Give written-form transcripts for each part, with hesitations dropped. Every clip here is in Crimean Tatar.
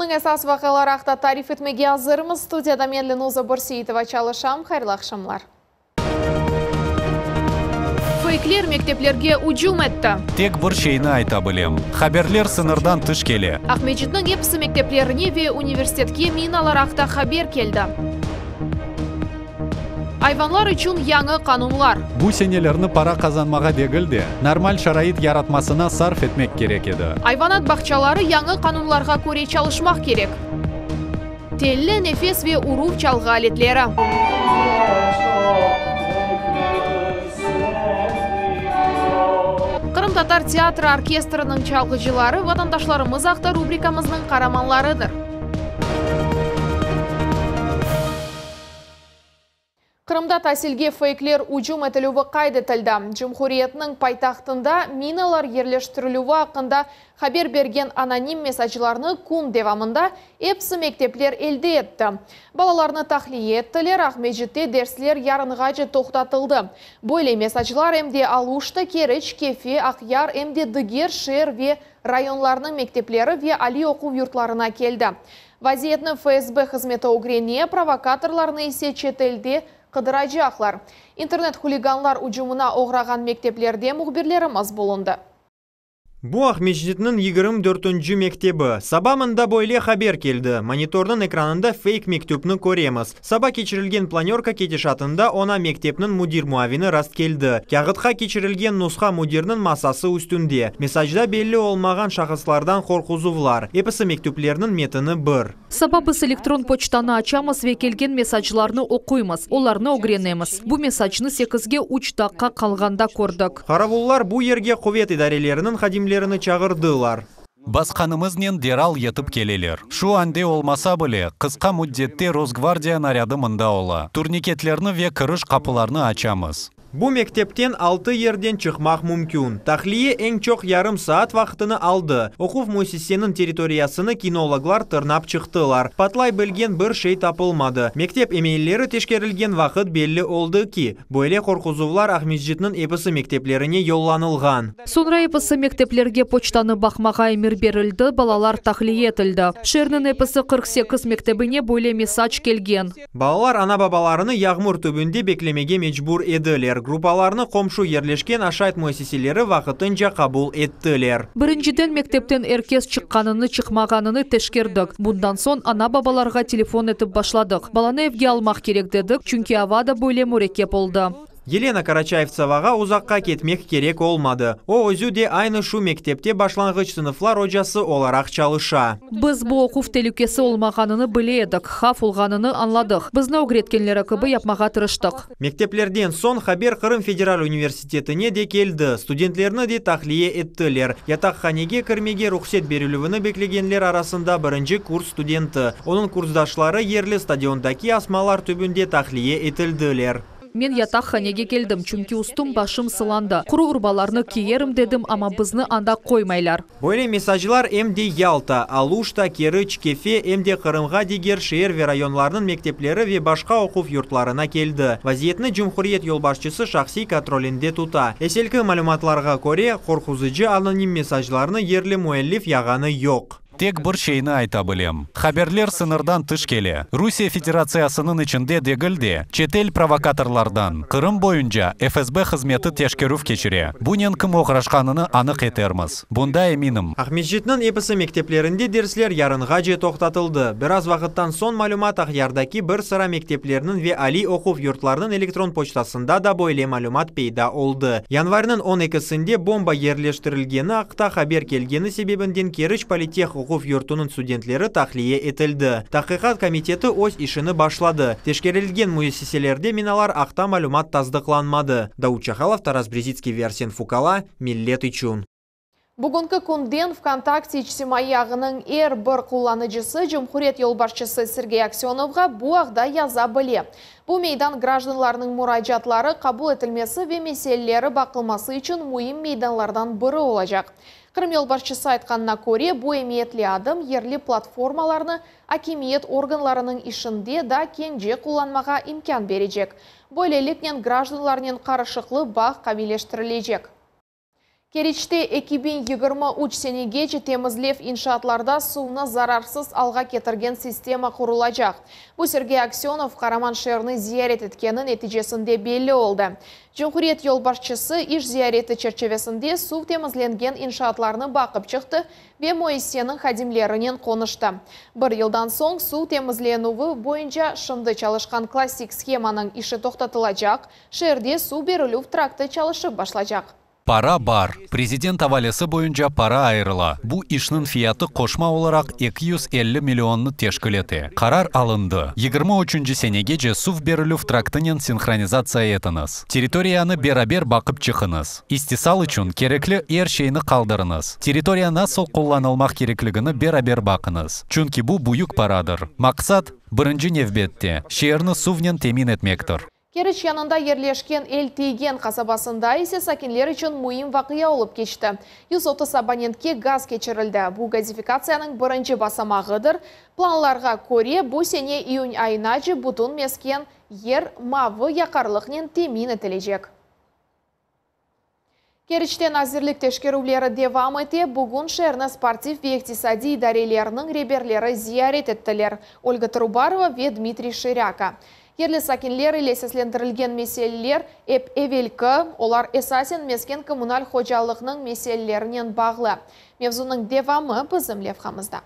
Künniñ esas vaqiaları aqta tarif etmege azırmız. Studiyada men, Lenuza Börseitova, çalışam. Hayırlı aqşamlar. Feykler mekteplerge ücüm etti. Tek bir şeyni ayta bilem, haberler sıñırdan tış kele. Aqmescitniñ episi mekteplerine ve universitetke minalar aqta haber keldi. Ayvanlar içün yañı qanunlar. Bu senelerni para qazanmağa degil de, normal şarait yaratmasına sarf etmek kerek edi. Ayvanat bağçaları yañı qanunlarğa köre çalışmaq kerek. Telli, nefes ve uruv çalğı aletleri. Qırımtatar teatri orkestriniñ çalğıcıları Vatandaşlarımız aqta rubrikamıznıñ qaramanlarıdır. Qırımda tasilge feykler ücüm etilüvi qayd etildi. Cumhuriyetniñ paytahtında minalar yerleştirilüvi aqqında haber bergen anonim mesaclarnı kün devamında episi mektepler elde etti. Balalarnı tahliye ettiler, Aqmescitte dersler yarınğace toqtatıldı. Böyle mesaclar em de Aluşta, Keriç, Kefe, Aqyar, em de diger şeer ve rayonlarnıñ mektepleri ve aliy oquv yurtlarına keldi. Vaziyetni FSB hızmeti ögrene, provokatorlarnı ise çetelde qıdıracaqlar. İnternet-huliganlar ücümına oğrağan mekteplerde mühbirlerimiz bulundı. Bu Aqmescitniñ 24-nci mektebi. Saba mında böyle haber keldi. Monitornıñ ekranında feyk mektüpni köremiz. Saba keçirilgen planörka ketişatında oña mektepniñ müdir muavini rastkeldi. Kâğıtqa keçirilgen nusha müdirniñ masası üstünde. Mesacda belli olmağan şahıslardan qorquzuvlar. Episi mektüplerniñ metini bir. Saba biz elektron poçtanı açamız ve kelgen mesaclarnı oquymız, olarnı ögrenemiz. Bu mesacnı sekizge üç daqqa qalğanda kördik. Qaravullar bu yerge quvet idareleriniñ hadimlerini çağırdılar. Basqanımıznen deral yetip keleler. Şu ande olmasa bile, qısqa müddette Rosgvardiya narâdı mında ola. Turniketlerni ve kiriş qapılarnı açamız. Bu mektepten altı yerden çıqmaq mümkün. Tahliye eñ çoq yarım saat vaqtını aldı. Oquv müessiseniñ territoriyasını kinologlar tırnap çıqtılar. Patlay bilgen bir şey tapılmadı. Mektep emelleri teşkerilgen vaqıt belli oldı ki, böyle qorquzuvlar Aqmescitniñ episi mekteplerine yollanılğan. Soñra episi mekteplerge poçtanı baqmağa emir berildi, balalar tahliye etildi. Şeerniñ episi 48 mektebine böyle mesac kelgen. Balalar ana-babalarını yağmur tübünde beklemege mecbur ediler. Gruppalarnı qomşu yerleşken aşayt müessiseleri vaqtınca qabul ettiler. Birinciden mektepten er kes çıqqanını-çıqmağanını teşkerdik. Bundan soñ ana-babalarğa telefon etip başladıq. Balanı evge almaq kerek dedik, çünki ava da böyle mürekkep oldı. Yelena Karaçayevtsevağa uzaqqa ketmek kerek olmadı. O özü de aynı şu mektepte başlanğıç sınıflar ocası olaraq çalışa. Biz bu oquv telükesi olmağanını bile edik, havf olğanını añladıq. Bizni ögretkenleri kibi yapmağa tırıştıq. Mekteplerden soñ haber Qırım federal universitetine de keldi, studentlerni de tahliye ettiler. Yataqhanege kirmege ruhset berilüvini beklegenler arasında birinci kurs studenti. Onıñ kursdaşları yerli stadiondaki asmalar tübünde tahliye etildiler. Men yataqhanege keldim, çünki üstüm-başım sılandı. Quru urbalarnı kiyerim dedim, amma bizni anda qoymaylar. Böyle mesaclar em de Yalta, Aluşta, Keriç, Kefe, em de Qırımğa diger şeer ve rayonlarnıñ mektepleri ve başqa oquv yurtlarına keldi. Vaziyetni cumhuriyet yolbaşçısı şahsiy kontrolinde tuta. Eselki malümatlarğa köre, qorquzıcı anonim mesaclarnı yerli müellif yağanı yoq. Tek bir şeyni ayta bilem, haberler sıñırdan tış kele, Rusiye Federatsiyasınıñ içinde degil de, çetel provokatorlardan. Qırım boyunca FSB hızmeti teşkerüv keçire. Bunen kim oğraşqanını anıq etermiz. Bunda eminim. Aqmescitniñ episi mekteplerinde dersler yarınğace toqtatıldı. Biraz vaqıttan soñ malümat Aqyardaki bir sıra mekteplerniñ ve aliy oquv yurtlarınıñ elektron poçtasında da böyle malümat peyda oldı. Yanvarniñ on ekisinde bomba yerleştirilgeni aqta haber kelgeni sebebinden Keriç politeh oquv yurtunıñ studentleri tahliye etildi. Tahqiqat komiteti öz işini başladı. Teşkerilgen müessiselerde minalar aqta malümat tasdıqlanmadı. Davut Çahalov, Taras Brezitskiy ve Arsen Fukala, Millet içün. Bugünki künden VKontakte içtimaiy ağınıñ er bir qullanıcısı cumhuriyet yolbaşçısı Sergey Aksönovğa bu aqta yaza bile. Bu meydan grajdanlarnıñ muracaatları qabul etilmesi ve meseleleri baqılması içün müim meydanlardan biri olacaq. Qırım yolbaşçısı aytqanına köre, bu emiyetli adım yerli platformalarnı akimiyet organlarınıñ işinde da keñce qullanmağa imkân berecek. Böyleliknen grajdanlarnen qarışıqlı bağ qaviyleştirilecek. Keriçte 2023 senegece temizlev inşaatlarda suvnı zararsız alğa ketirgen sistema qurulacaq. Bu Sergey Aksönov qaraman şeerni ziyaret etkeni neticesinde belli oldı. Cumhuriyet yolbaşçısı iş ziyareti çerçivesinde suv temizlengen inşaatlarnı baqıp çıqtı ve müessiseniñ hadimlerinen qonuştı. Bir yıldan soñ suv temizlenüvi boyunca şimdi çalışqan klassik shemanıñ işi toqtatılacaq, şeerde suv berilüv traktı çalışıp başlacaq. Para bar. Prezident avalesi boyunca para ayırıla. Bu işniñ fiyatı qoşma olaraq 250 millionnı teşkil ete. Qarar alındı. 23 senegece suv berilüv traktınen sinhronizatsiya etiñiz. Territoriyanı beraber baqıp çıqıñız. İstisal içün kerekli er şeyni qaldırıñız. Territoriya nasıl qullanılmaq kerekligini beraber baqıñız. Çünki bu büyük paradır. Maqsat, birinci nevbette, şeerni suvnen temin etmektir. Keriç yanında yerleşken El Tiygen qasabasında ise sakinler içün müim vaqia olıp keçti. 130 abonentke gaz keçirildi. Bu gazifikatsiyanıñ birinci basamağıdır. Planlarğa köre, bu sene iyün ayınace bütün mesken yer mavı yaqarlıqnen temin etilecek. Keriçte nazirlik teşkerüvleri devam ete. Bugün şeerni sportiv ve iqtisadiy idareleriniñ reberleri ziyaret ettiler. Olga Trubarova ve Dmitriy Şirâka. Yerli sakinler ile seslendirilgen meseleler ep evelki, olar esasen mesken kommunal hocalıqnıñ meselelerinen bağlı. Mevzunıñ devamı bizim levhamızda.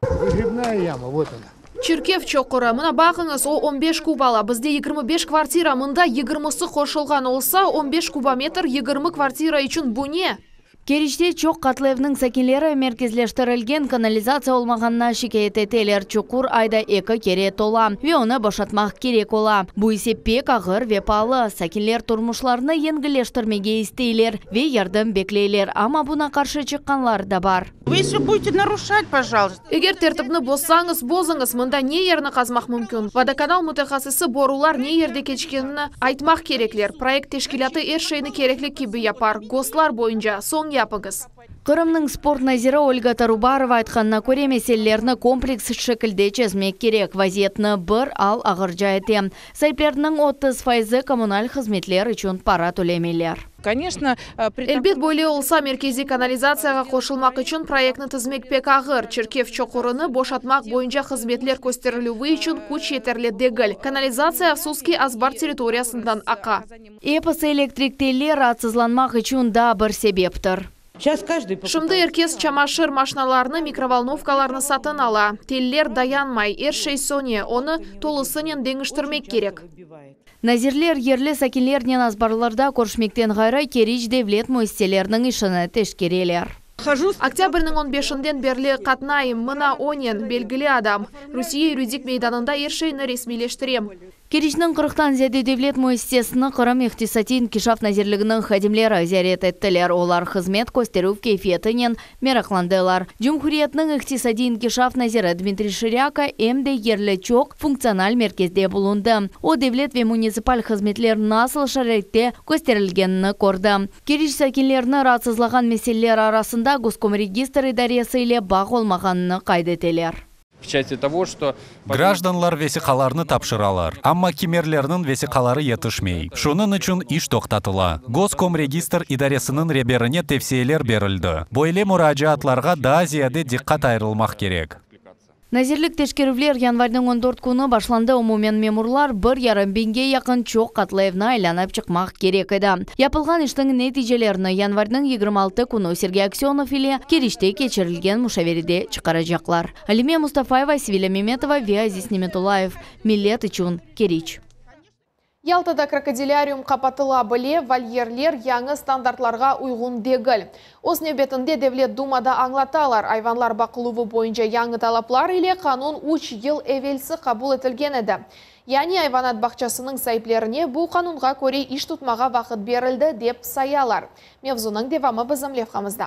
Выгребная яма, вот она. Çirkef çoqurı. Mına baqıñız, o 15 kub ala. Bizde 25 kvartira, mında 20-si qoşulğan olsa, 15 kubometr 20 kvartira içün bu ne? Keriçte çoq qatlı evniñ sakinleri merkezleştirilgen kanalizatsiya olmağanına şikâyet eteler. Çuqur ayda eki kere tola ve onı boşatmaq kerek ola. Bu ise pek ağır ve paalı. Sakinler turmuşlarını yengilleştirmege isteyler ve yardım bekleyler, amma buña qarşı çıqqanlar da bar. Вы если будете нарушать, пожалуйста. Eger tertipni bozsañız, bozıñız, mında ne yerni qazmaq mümkün? Vodokanal mütehassısı borular ne yerde keçkenini aytmaq kerekler. Proyekt teşkilâtı er şeyni kerekli kibi yapar. GOSTlar boyunca soñ yapıñız. Qırımnıñ sport naziri Olga Tarubarova aytqanına köre, meselelerni kompleks şekilde çezmek kerek. Vaziyetni bir al ağırca ete. Saipleriniñ 30 fayızı kommunal hızmetler içün para tölemeyler. Конечно, при Elbet böyle olsa merkeziy kanalizatsiyağa qoşulmaq içün proyektni tizmek pek ağır. Çirkef çoqurını boşatmaq boyunca hızmetler kösterilüvi içün küç yeterli degil. Kanalizatsiya afsus ki azbar territoriyasından aqa. Episi elektrik teller raatsızlanmaq içün daa bir sebeptir. Сейчас каждый покупает. Şimdi er kes çamaşır maşinalarını, mikrovolnovkalarnı satın ala. Teller dayanmay, er şey söne, onı tolusınen deñiştirmek kerek. Nazirler yerli sakinlernen azbarlarda körüşmekten ğayrı Keriç devlet müessiseleriniñ işini teşkereler. Хожу Oktâbrniñ 15-inden berli qatnayım, mına onen, belgili adam. Rusiye yuridik meydanında er şeyni resmiyleştirem. Keriçniñ 40-tan ziyade devlet müessisesini Qırım İqtisadiy İnkişaf Nazirliginiñ hadimleri ziyaret ettiler. Olar hızmet kösterüv keyfiyetinen meraqlandılar. Cumhuriyetniñ İqtisadiy İnkişaf naziri Dmitriy Şirâka em de yerli çoq funktsional merkezde bulundı. O, devlet ve munitsipal hızmetler nasıl şaraitte kösterilgenini kördi. Keriç sakinlerini raatsızlağan meseleler arasında Goskomregistr idaresi ile bağ olmağanını qayd eteler. В части того, что... Grajdanlar vesiqalarnı tapşıralar, amma kimerlerniñ vesiqaları yetişmey. Şunıñ içün iş toqtatıla. Goskomregistr idaresiniñ reberine tevsiyeler berildi. Böyle muracaatlarğa daa ziyade diqqat ayırılmaq kerek. Nazirlik teşkerüvler yanvarniñ 14 künü başlandı. Umumen memurlar 1,5 biñge yaqın çoq qatlı evni aylanıp çıqmaq kerek edi. Yapılğan işniñ neticelerini yanvarniñ 26 künü Sergey Aksönov ile Keriçte keçirilgen muşaverede çıqaracaqlar. Alime Mustafayeva, Sevilâ Memetova ve Aziz Nemetullayev. Millet içün Keriç. Yaltada krokodiliarium qapatıla bile, volyerler yañı standartlarğa uyğun degil. Öz nevbetinde Devlet Dumada añlatalar, ayvanlar baqıluvı boyunca yañı talaplar ile qanun 3 yıl evelsi qabul etilgen edi. Yani ayvanat bağçasınıñ saiplerine bu qanunğa köre iş tutmağa vaqıt berildi dep sayalar. Mevzunıñ devamı bizim levhamızda.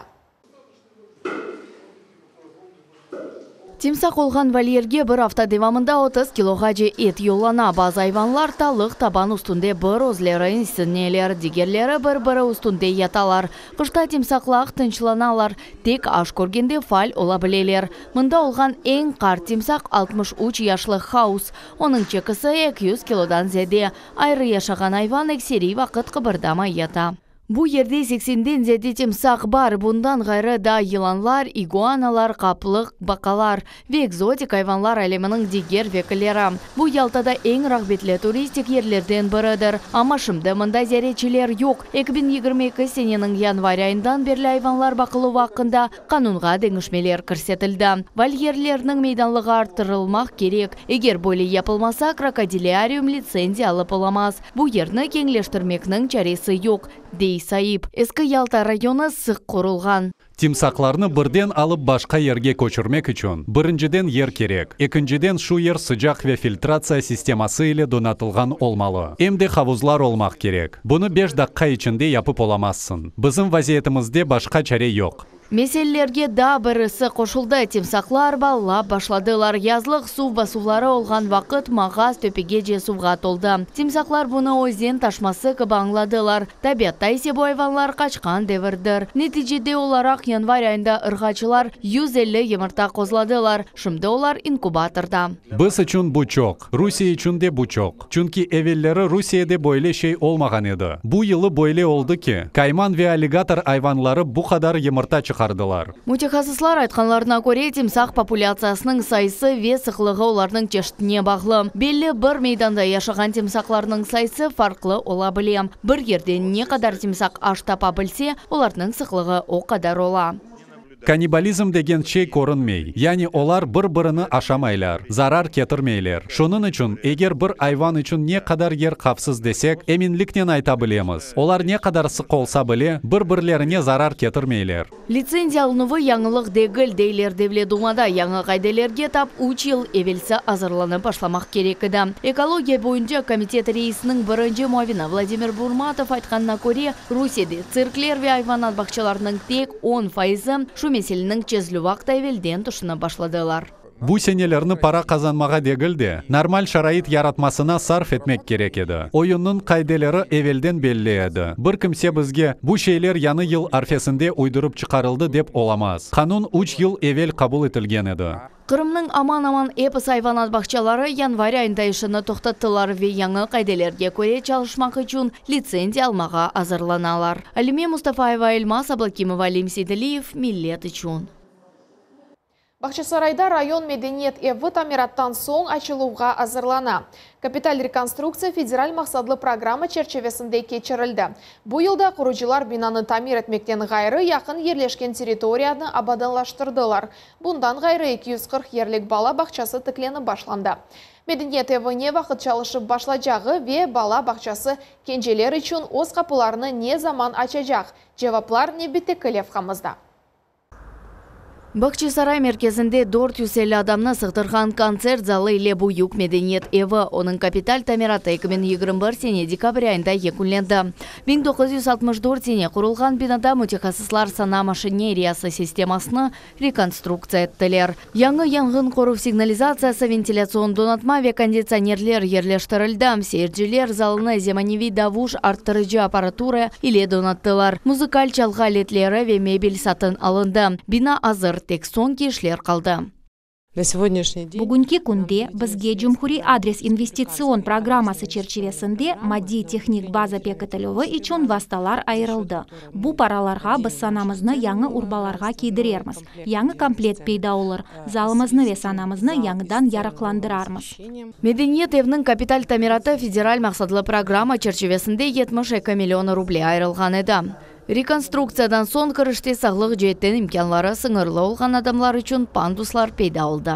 Timsaq olğan volyerge bir afta devamında 30 kiloğace et yollana. Bazı ayvanlar talıq taban üstünde bir özleri isineler, digerleri bir-biri üstünde yatalar. Qışta timsaqlar tınçlanalar, tek aş körgende faal ola bileler. Mında olğan eñ qart timsaq 63 yaşlı Haus. Onıñ çekisi 200 kilodan ziyade. Ayrı yaşağan ayvan ekseriy vaqıt qıbırdamay yata. Bu yerde seksenden ziyade timsaq bar, bundan ğayrı daa yılanlar, iguanalar, qaplıq baqalar ve ekzotik ayvanlar aleminiñ diger vekilleri. Bu Yaltada eñ rağbetli turistik yerlerden biridir. Amma şimdi mında ziyaretçiler yoq. 2022 seneniñ yanvar ayından berli ayvanlar baqıluvı aqqında qanunğa deñişmeler kirsetildi. Volyerlerniñ meydanlığı arttırılmaq kerek. Eger böyle yapılmasa, krokodiliarium litsenziya alıp olamaz. Bu yerni keñleştirmekniñ çaresi yoq, dey saip. Eski Yalta rayonı sıq qorulğan. Timsaqlarnı birden alıp başqa yerge köçürmek içün, birinciden yer kerek, ekinciden şu yer sıcaq ve filtratsiya sisteması ile donatılğan olmalı. Em de havuzlar olmaq kerek. Bunı beş daqqa içinde yapıp olamazsıñ. Bizim vaziyetimizde başqa çare yoq. Meselelerge daa birisi qoşuldı, timsaqlar ballap başladılar. Yazlıq suv basuvları olğan vaqıt mağaz töpegece suvğa toldı. Timsaqlar bunı özen taşması kibi añladılar. Tabiatta ise bu ayvanlar qaçqan devirdir. Neticede olaraq yanvar ayında ırğaçılar 150 yımırta qozladılar. Şimdi olar inkubatorda. Biz içün bu çoq, Rusiye içün de bu çoq. Çünki evelleri Rusiyede böyle şey olmağan edi. Bu yılı böyle oldı ki, kayman ve alligator ayvanları bu qadar yımırta çıqardılar. Mütehassıslar aytqanlarına köre, timsaq populâtsiyasınıñ sayısı ve sıqlığı olarnıñ çeşitine bağlı. Belli bir meydanda yaşağan timsaqlarnıñ sayısı farqlı ola bile. Bir yerde ne qadar timsaq aş tapa bilse, olarnıñ sıqlığı o qadar ola. Kannibalizm degen şey körünmey, yani olar bir-birini aşamaylar, zarar ketirmeyler. Şunıñ içün, eger bir ayvan içün ne qadar yer havfsız desek, eminliknen ayta bilemiz, olar ne qadar sıq olsa bile, bir-birlerine zarar ketirmeyler. Litsenziya alınuvı yañılıq degil, deyler Devlet Dumada. Yañı qaidelerge tap üç yıl evelsi azırlanıp başlamaq kerek edi. Ekologiya boyunca komitet reisiniñ birinci muavini Vladimir Burmatov aytqanına köre, Rusiyede tsirkler ve ayvanat bağçalarınıñ tek 10 fayızı şu meseleniñ çezilüvi aqta evelden tüşünip başladılar. Bu senelerni para qazanmağa degil de, normal şarait yaratmasına sarf etmek kerek edi. Oyunnıñ qaideleri evelden belli edi. Bir kimse bizge, bu şeyler yañı yıl arfesinde uydurıp çıqarıldı dep olamaz. Qanun üç yıl evel qabul etilgen edi. Qırımnıñ aman-aman episi ayvanat bağçaları yanvar ayında işini toqtattılar ve yañı qaidelerge köre çalışmaq içün litsenziya almağa azırlanalar. Alime Mustafayeva, Elmaz Ablakimova, Alim Seydaliyev, Millet içün. Bağçasarayda rayon medeniyet evi tamirattan soñ açıluvğa azırlana. Kapital rekonstruktsiya federal maqsatlı programma çerçivesinde keçirildi. Bu yılda qurucılar binanı tamir etmekten ğayrı yaqın yerleşken territoriyanı abadanlaştırdılar. Bundan ğayrı 240 yerlik bala bağçası tiklenip başlandı. Medeniyet evi ne vaqıt çalışıp başlacağı ve bala bağçası kenceler içün öz qapılarını ne zaman açacaq? Cevaplar nevbetteki levhamızda. Bağçasaray merkezinde 450 adamnı sığdırğan kontsert zalı ile büyük medeniyet evi. Onıñ kapital tamiratı 2021 sene dekabr ayında yekünlendi. 1964 sene qurulğan binada mütehassıslar sana maşineriyası sistemasını rekonstruktsiya ettiler. Yañı yanğın qoruv signalizatsiyası, ventilâtsion donatma ve konditsionerler yerleştirildi. Seyirciler zalını zemaneviy davuş arttırıcı apparatura ile donattılar. Muzıkal çalğı aletleri ve mebel satın alındı. Bina azır, tek soñki işler qaldı. На сегодняшний день Bugünki künde bizge Cumhuriy adres investitsion programması çerçivesinde maddiy-tehnik baza pekitilüvi içün vastalar ayırıldı. Bu paralarğa biz sanamıznı yañı urbalarğa kiydirermiz. Yañı komplekt peyda olur. Zalımıznı ve sanamıznı yañıdan yarıqlandırarmız. Medeniyet eviniñ kapital tamiratı federal maqsatlı programma çerçivesinde 72 million ruble ayırılğan edi. Rekonstruktsiyadan soñ kirişte sağlıq ceetten imkânları sıñırlı olğan adamlar içün panduslar peyda oldı.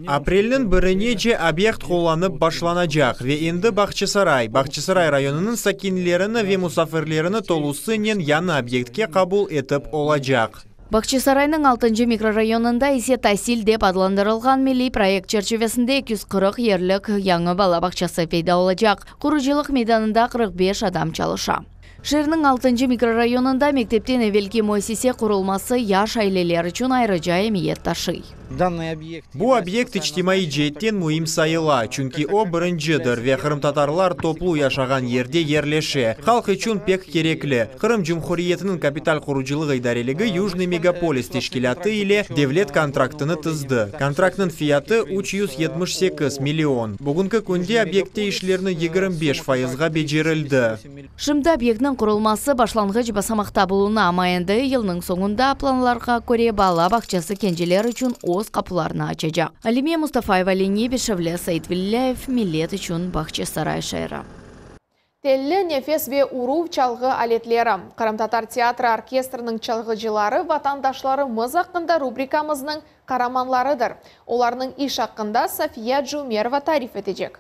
Aprelniñ birinece obyekt qullanıp başlanacaq ve endi Bağçasaray, Bağçasaray rayonınıñ sakinlerini ve musafirlerini tolusınen yañı obyektke qabul etip olacaq. Bağçasaraynıñ 6 mikrorayonında ise Tasil dep adlandırılğan milliy proyekt çerçivesinde 240 yerlik yañı bala bağçası peyda olacaq. Qurucılıq meydanında 45 adam çalışa. Şeerniñ 6 mikrorayonında mektepten evelki müessise qurulması yaş aileler içün ayrıca emiyet taşıy. Данный объект Bu obyekt içtimaiy ceetten müim sayıla, çünki o birincidir ve qırımtatarlar toplu yaşağan yerde yerleşe. Halq içün pek kerekli. Qırım Cumhuriyetiniñ kapital qurucılıq idareligi Yujnıy megapolis teşkilâtı ile devlet kontraktını tizdi. Kontraktnıñ fiyatı, 378 million. Bugünki künde obyektte işlerni 25 fayızğa becerildi. Şimdi obyektniñ qurulması başlanğıç basamaqta buluna, amma endi yılnıñ soñunda planlarğa köre bala bağçası kenceler içün öz qapularını açacaq. Alime Mustafayeva, Leniye Beşevli, Sait Velilâyev, Millet içün, Bağçasaray şeeri. Telli, nefes ve uruv çalğı aletleri. Qırımtatar teatri orkestriniñ çalğıcıları Vatandaşlarımız aqqında rubrikamıznıñ qaramanlarıdır. Olarnıñ iş aqqında Safiye Aciumerova tarif etecek.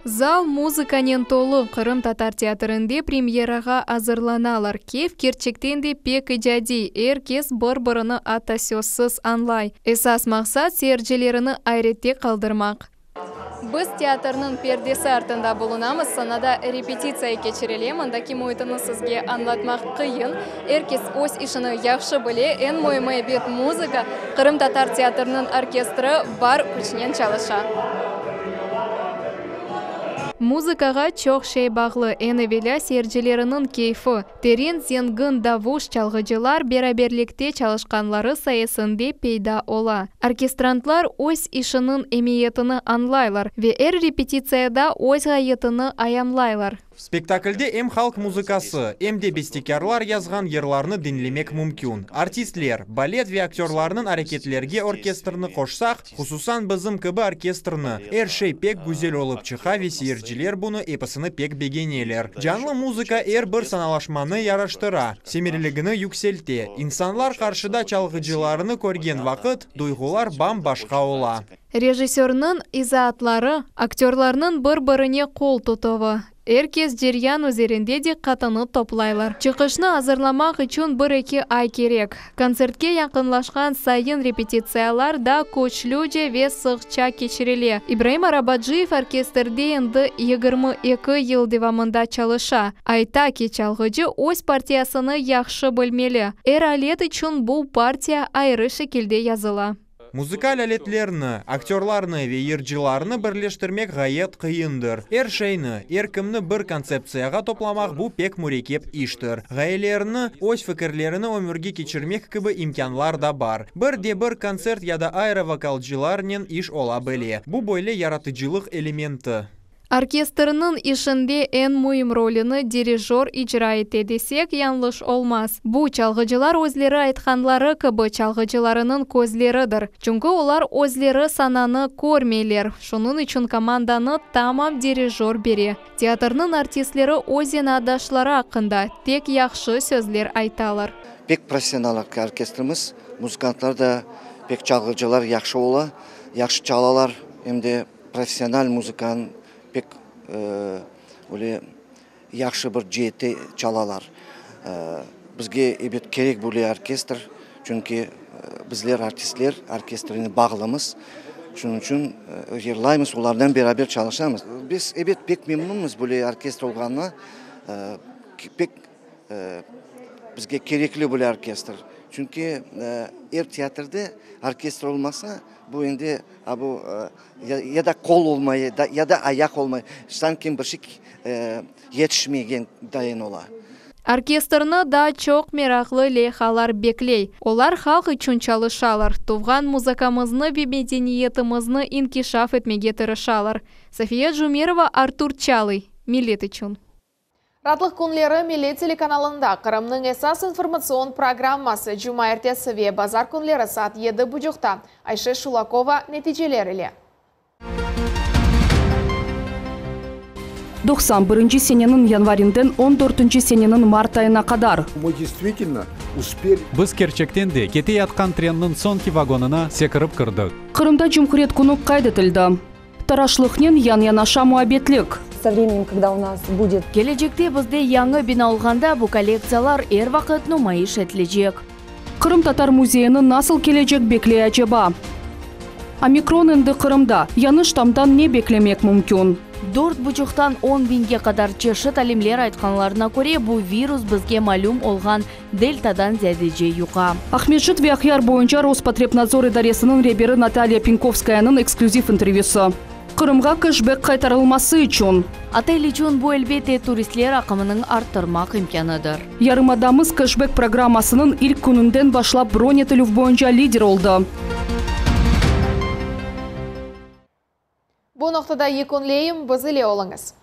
Zal muzıkanen tolu, Qırımtatar teatrinde premyerağa azırlanalar. Keyf kerçekten de pek icadiy, er kes bir-birini atta sözsiz añlay. Esas maqsat, seyircilerini ayrette qaldırmaq. Biz teatrniñ perdesi artında bulunamız, sanada repetitsiya keçirile, mındaki müitini sizge añlatmaq qıyın. Er kes öz işini yahşı bile, eñ müimi, ebet, muzıka, Qırımtatar teatriniñ orkestri bar küçnen çalışa. Muzıkağa çoq şey bağlı, eñ evelâ seyircileriniñ keyfi. Teren, zengin davuş çalğıcılar beraberlikte çalışqanları sayesinde peyda ola. Orkestrantlar öz işiniñ emiyetini añlaylar ve er repetitsiyada öz ğayetini ayanlaylar. Spektaklde em halq muzıkası, em de bestekârlar yazğan yırlarnı diñlemek mümkün. Artistler, balet ve aktörlarnıñ areketlerge orkestrni qoşsaq, hususan bizim kibi orkestrni, er şey pek güzel olıp çıqa ve seyirciler bunı episini pek begeneler. Canlı muzıka er bir sanalaşmanı yaraştıra, semereligini yükselte. İnsanlar qarşıda çalğıcılarını körgen vaqıt, duyğular bam-başqa ola. Rejissörniñ izaatları, aktörlarnıñ bir-birine qol tutuvı, er kes ceryan üzerinde diqqatını toplaylar. Çıqışnı azırlamaq içün bir-eki ay kerek. Kontsertke yaqınlaşqan sayın repetitsiyalar da küçlüce ve sıqça keçirile. İbraim Arabacıyev orkestrde endi 22 yıl devamında çalışa. Ayta ki, çalğıcı öz partiyasını yahşı bilmeli. Er alet içün bu partiya ayrı şekilde yazıla. Muzıkal aletlerni, aktörlarnı ve yırcılarnı birleştirmek ğayet qıyındır. Er şeyni, er kimni bir kontseptsiyağa toplamaq bu pek mürekkep iştir. Ğayelerni, öz fikirlerini ömürge keçirmek kibi imkânlar da bar. Bir de bir kontsert ya da ayrı vokalcılarnen iş ola bile. Bu böyle yaratıcılıq elementi. Orkestrniñ işinde eñ müim rolüni dirijor icra ete desek, yañlış olmaz. Bu, çalğıcılar özleri aytqanları kibi, çalğıcılarınıñ közleridir. Çünki olar özleri sananı körmeyler, şunıñ içün komandanı tamam dirijor bere. Teatrniñ artistleri öz zenaatdaşları aqqında tek yahşı sözler aytalar. Pek professional orkestrimiz, muzıkantlar da pek çalğıcılar yahşı ola, yahşı çalalar, em de Professional muzıkanı pek öyle yahşı bir ceette çalalar. Bizge, ebet, kerek böyle orkestr, çünki bizler, artistler, orkestrine bağlımız. Şunıñ içün yırlaymız, olarnen beraber çalışamız. Biz, ebet, pek memnunmız böyle orkestr olğanına, pek Bizge kerekli böyle orkestr. Çünki er teatrde orkestr olmasa, bu endi a bu ya da qol olmay, ya da ayaq olmay, sanki bir şey yetişmegen dayın ola. Orkestrni daa çoq meraqlı leyhalar bekley. Olar halq içün çalışalar, tuvğan muzıkamıznı ve medeniyetimizni inkişaf etmege tırışalar. Safiye Cumerova, Artur Çalıy, Millet içün. Raatlıq künleri Millet telekanalında Qırımnıñ esas informatsion programması cumaertesi ve bazar künleri saat yedi bucuqta Ayşe Şulakova neticeler ile. 91 seneniñ yanvarinden on dörtünci seneniñ mart ayına qadar. Мы действительно успели. Biz kerçekten de keteyatqan trenniñ soñki vagonına sekirip kirdik. Qırımda Cumhuriyet künü qayd etildi. Taraşlıqnen yan-yanaşa muabbetlik. Со временем, когда у нас будет. Kelecekte bizde yañı bina olğanda bu kollektsiyalar er vaqıt numayış etilecek. Qırımtatar müzeyini nasıl kelecek bekley aceba? Omikron endi Qırımda, yañı ştamdan ne beklemek mümkün? Dört buçuqtan on biñge qadar. Çeşit alimler aytqanlarına köre, bu virus bizge malüm olğan Deltadan ziyadece yuqa. Aqmescit ve Aqyar boyunca Rospotrebnadzor idaresiniñ reberi Natalya Penkovskayanıñ eksklüziv intervyüsı. Qırımğa keşbek qaytarılması içün. Otel içün bu, elbette, turistler aqımınıñ arttırmaq imkânıdır. Yarımadamız keşbek programmasınıñ ilk kününden başlap bron etilüv boyunca lider oldı. Bu noqtada yekünleyim, biz ile oluñız.